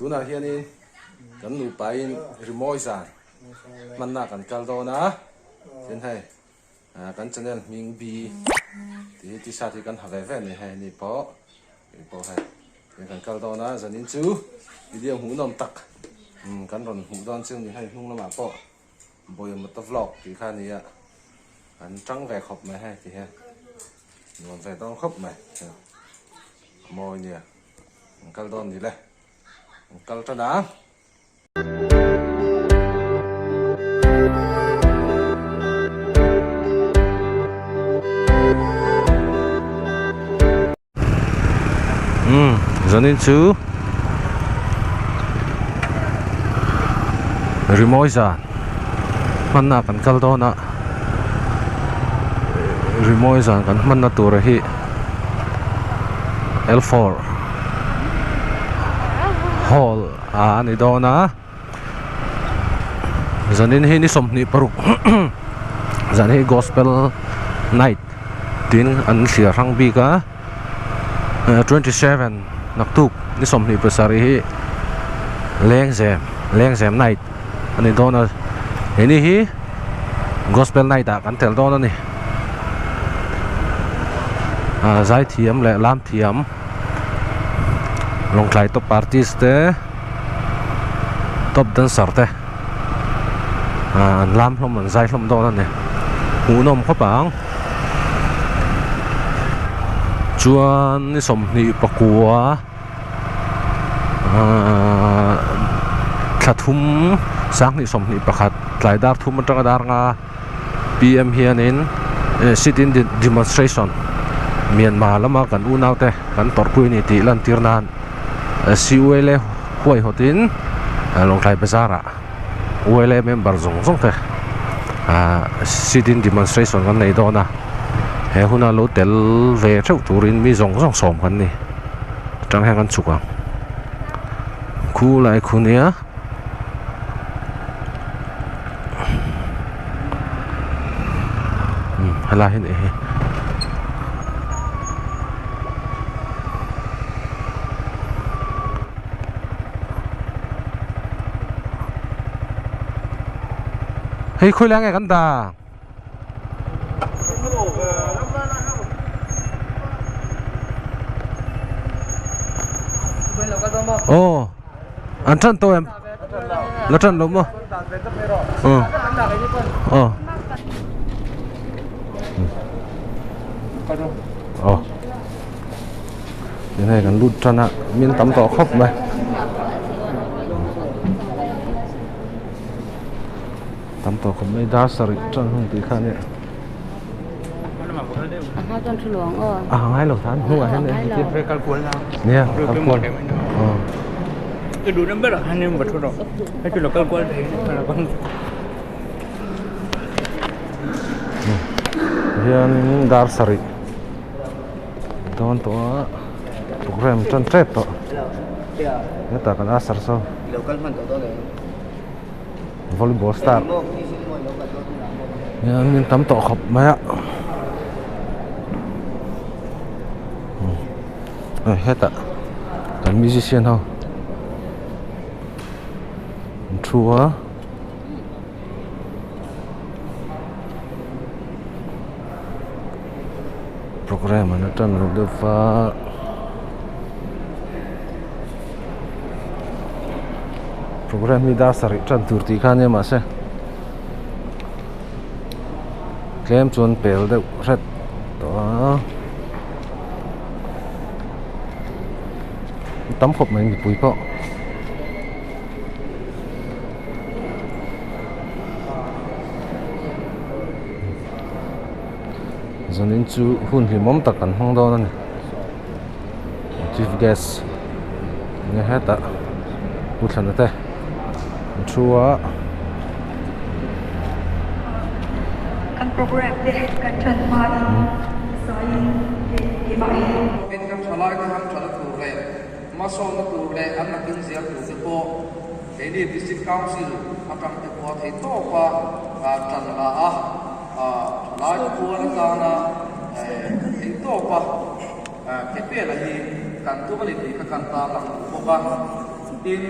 Tunah hianin kan nupain rimawi zan hmanna kan kal dawn a, tin hei kan channel hming B tih hi t-shirt hi kan ha ve ve a ni hei ni pawh kei pawh hei tin kan kal dawn a zanin chu video hmuhnawm tak kan rawn hmuh dawn chu ni hei hnung lamah pawh Bawiha Motor Vlog tih kha a ni a, an tang ve khawp mai hei ti hian nuam ve dawn khawp mai a mawi nia an kal dawn ni le an kal tan ang. Umm zanin chu rimawi zan hmanna kan kal dawn a rimawi zan kan hmanna tur hi L four hall ah a ni dawn a zanin hi ni 26 zan hi gospel night tin an thliar hrang bik a 27 naktuk ni 27 hi lengzem lengzem night a ni dawn a heni hi gospel night ah kan tel dawn a ni zaithiam leh lam thiam. Lawngtlai top artist te top dancer te ah an lam hlawm an zai hlawm dawn a ni hmuhnawm khawp ang chuan ni 29 ahh thla thum 2021 tlai dar thum atanga dar nga. PM hianin sit-in demonstration Myanmar lama kan unaute kan tawrhpui a ni tih lantir nan CULA huaihawtin Lawngtlai Bazar ah ULA member zawng zawng te sit-in demonstration kan nei dawn a, he huna lo tel ve theuh turin mi zawng zawng sawm kan ni atang hian kan chhuk ang khulai khu nia. Helai hi nih hi hei khawi lai nge kan dah. Aw. An tan tawh em? La tan lo maw? Aw. Aw. Aw. Tin hei kan lut tan a, min tam tawh khawp mai. Tam tawh khawp mai dar sarih tan hun tih kha ania. A ngai lo than hnungah hian nia kal kual hianin dar sarih dawn tawh a program tan tep tawh hetah kan a sar saw volleyball star hianin tam tawh khawp mai a hetah kan musician ho an thu a program an tan lo deuh va. Program hi dar sarih tan tur tih kha ania mahse tlem chuan pel deuh hret tawh a tam khawp mai mipui pawh. Zanin chu hun hlimawm tak kan hmang dawn a ni. Chief guest enge hetah Pu Thlana te an thu a. Kan program te kan tan hmain zaiin leh keimah hi. Tin kan thalai te han thala tur leh hmasawnna tur leh an nakin zel tur te pawh keini District Council atang te pawh a thei tawp a tan la a, thalai te puan atana thei tawp a. Ke pela hi kan tum a ni tih kha kan tarlang duh bawk a. Tin,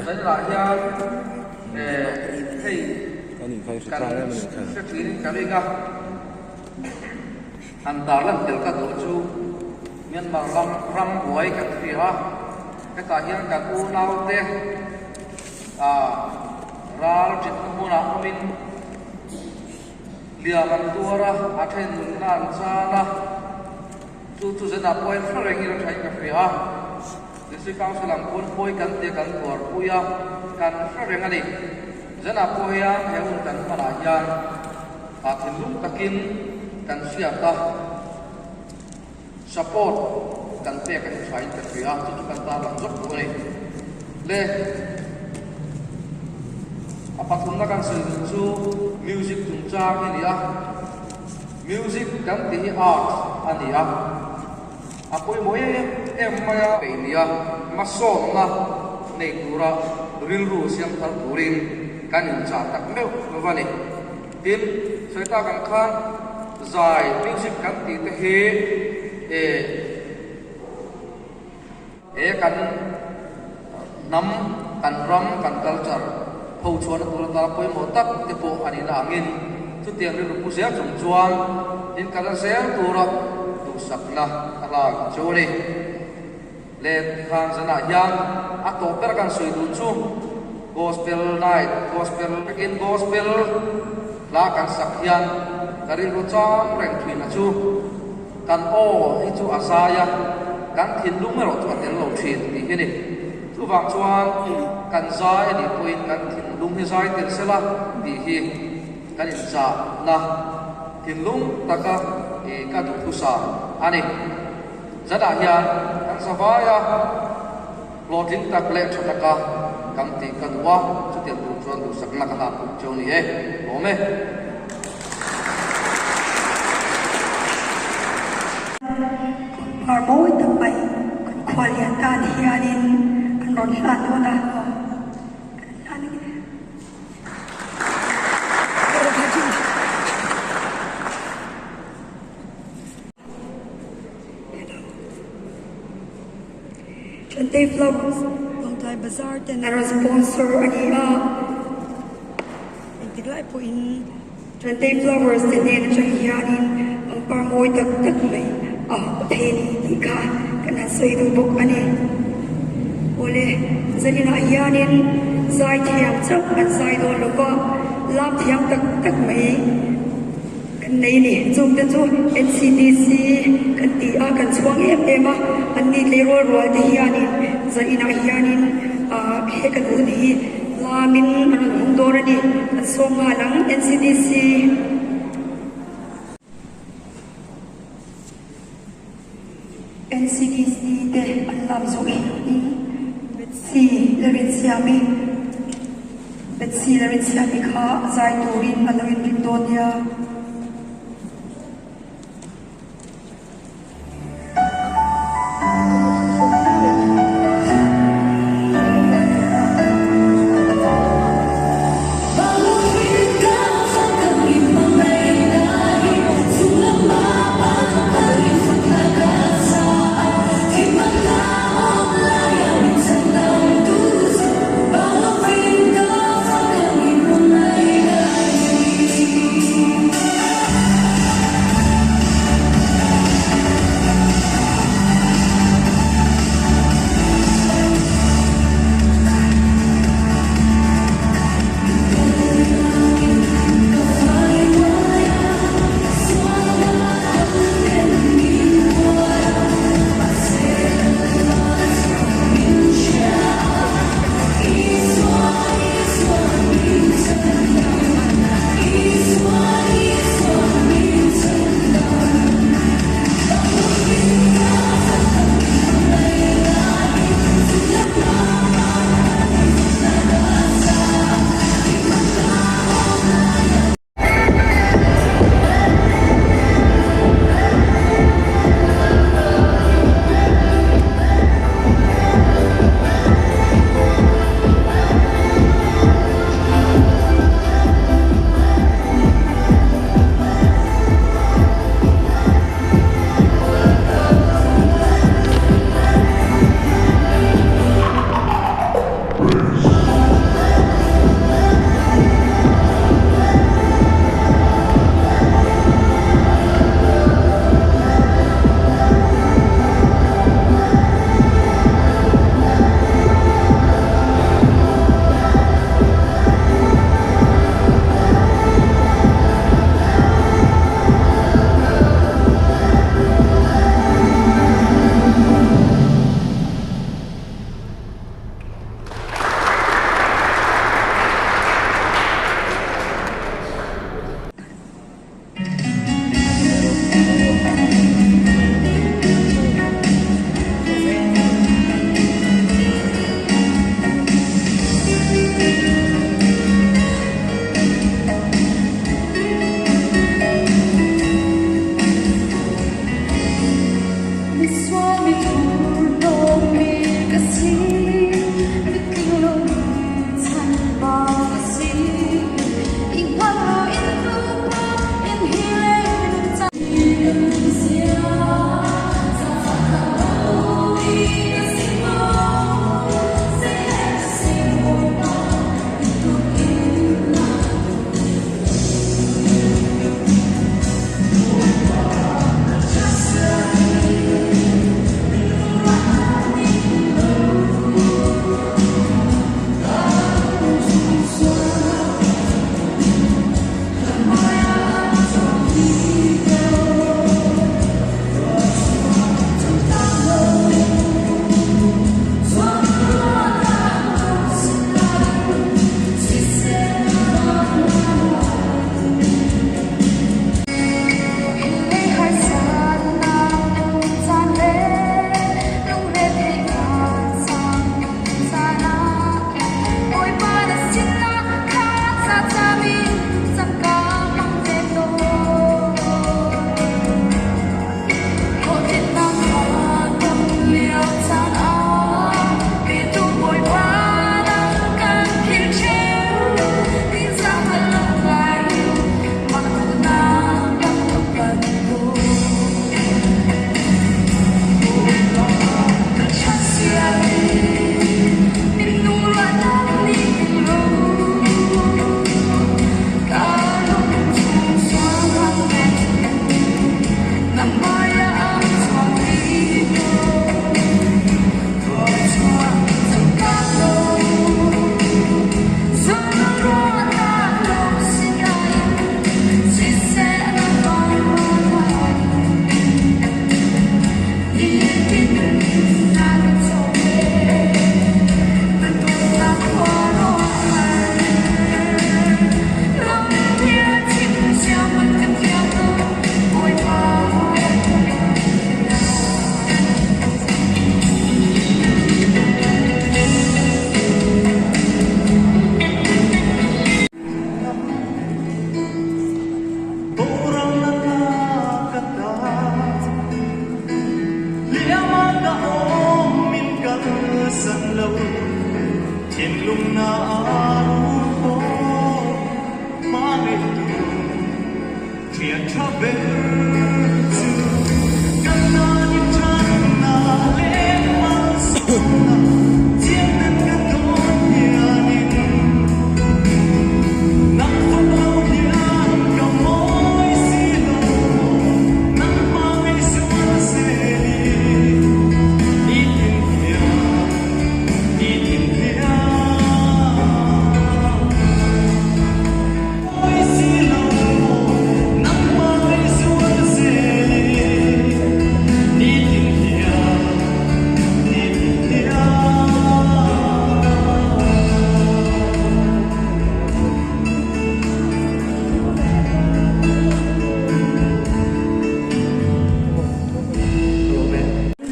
zaninah hian hei kan hre thin ka ring a, han tarlan tel ka duh chu Myanmar ram rambuai kan hria a, hetah hian kan unaute ral ṭitna hmunah awmin liam an tuar a, a then nunna an chan a. Chu chu zanah pawh hian hre rengin a thain ka hria a, District Council ang pawn pawi kan tia kan tuarpui a, kan hre reng a ni. Zanah pawh hian he hun kan hmanah hian ah thinlung takin kan hriat a, support kan pek a ni thain ka hria a, chu chu kan tarlang zawk duh a ni. Le a pathumna kan sawi duh chu music chungchang hi a ni a. Music kan tih hi art a ni a, a pawimawh em em mai a. Peih nia hmasawnna nei tura rilru siam thar turin kan inchah tak meuh meuh a ni. Tin, sawi tak ang khan zai music kan tih te hi eh He kan hnam, kan ram, kan culture ho chhuahna tur atana pawimawh tak te pawh a nihna angin chutiang rilru pu zel chung chuan in kal zel tura duhsakna a hlan chu a ni. Le tikhan zanah hian a tawp ber kan sawi duh chu Gospel Night, Gospel takin Gospel hla kan sak hian ka rilru chang reng thin a chu. Kan aw hi chu a zai a, kan thinlung erawh chu a tel lo thin tih hi a ni. Chuvang chuan kan zai a nih pawhin kan thinlung hi zai tel sela tih hi kan inchahna thinlung taka ka duhthusam a ni. Zanah hian kan zavai a, hlawhtling tak leh tha taka kan tih ka duh a, chutiang tur chuan duhsakna ka hlan bawk cheu ni e. Lawm e. Kawngkhar mawi tak mai kan khuallian tan hianin an rawn hlan dawn a, kan hlan a ni. Chantei Flowers Lawngtlai Bazar ten a rawn sponsor a ni a, engtik lai pawhin Chantei Flowers te hnen atang hianin pangpar mawi tak tak mai a thei a ni tih kha kan han sawi duh bawk a ni. Awle, zaninah hianin zai thiam chauh an zai dawn lo va, lam thiam tak tak mai. Kan nei ni. Chungte chu NCDC kan ti a, kan chhuang em em a. An ni tleirawl rual te hianin zan inah hianin he kan hun hi lamin an rawn hung dawn a ni. Kan sawm nghal ang NCDC. NCDC te an lam zawh hianin Betsy Larinsiami Betsy Larinsiami kha zai turin a lo inring dawn nia.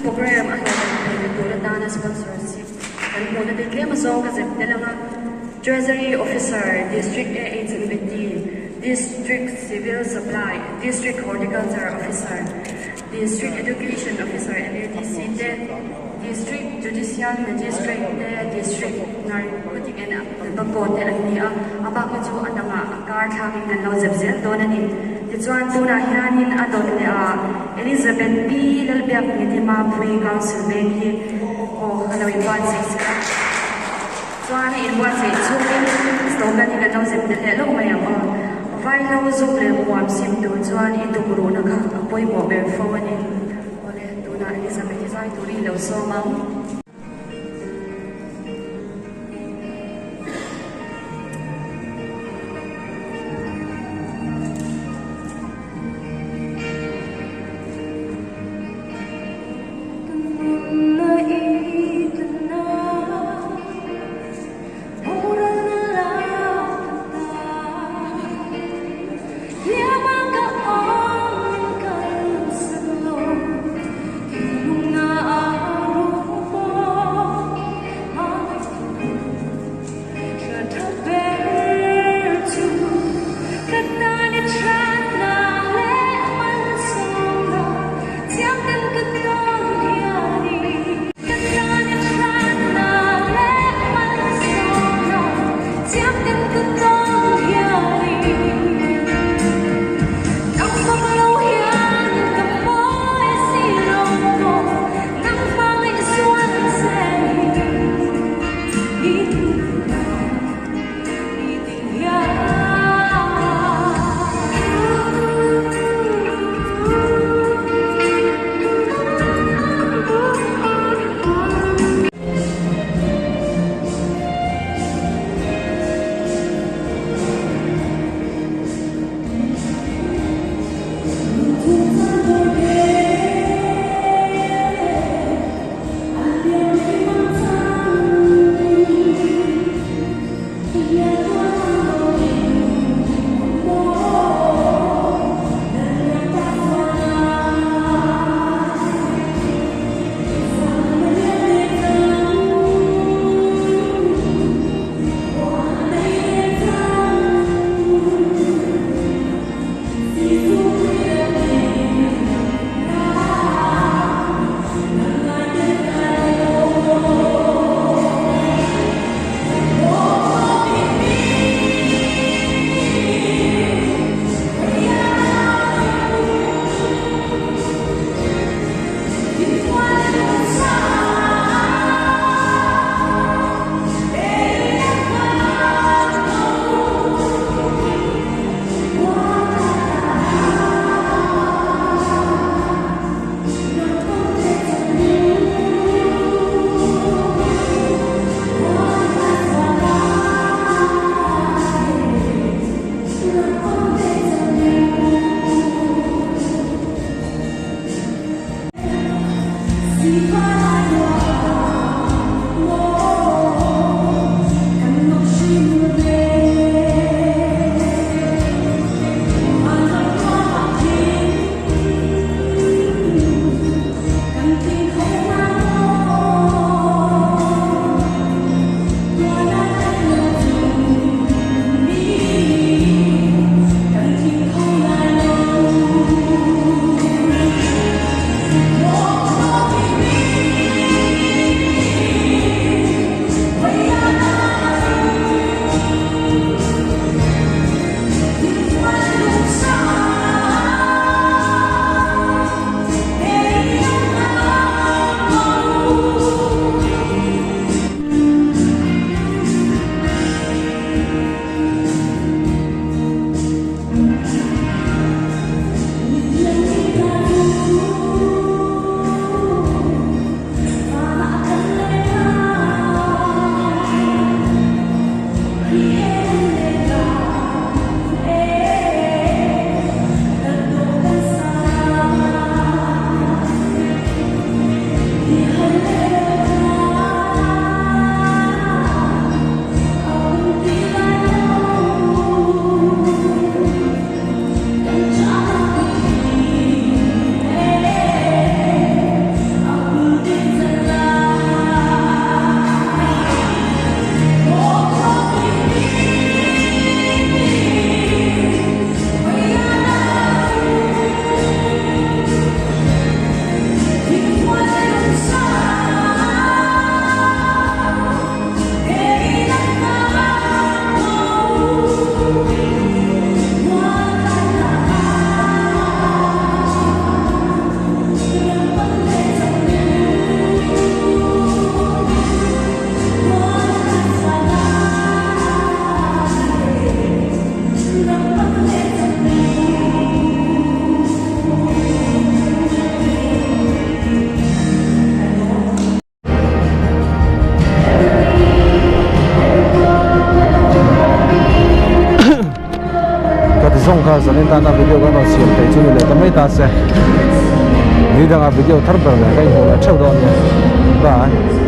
Program a hlawhtlin theihna tur atana sponsorship kan hmuhna te tlem azawng ka zep tel ang a, Treasury Officer, District AHMT, District Civil Supply, District Horticulture Officer, District Education Officer NADC te, District Judicial Magistrate te, District Narcotic and Tobacco te an ni a, a bak hi chu a dangah a kar thlakin kan lo zep zel dawn a ni. Tichuan tunah hianin a dawt leh a Elizabeth Pi Lalbiak Nidima Phui Council Veng hi aw ka lo inbuatsaih sek a. Chuan a inbuatsaih chhungin slogan hi kan lo zep tel leh lawk mai ang aw. Vaihlo zuk leh muam sim tur chuan i tumruhna kha a pawimawh ber fo a ni. Awle, tunah Elizabeth hi zai turin i lo sawm ang. zawng kha zanin tana video kan rawn siam thei chu ni leh ta mai ta se ni dangah video thar ber leh ka inhmuh leh theuh dawn nia bye.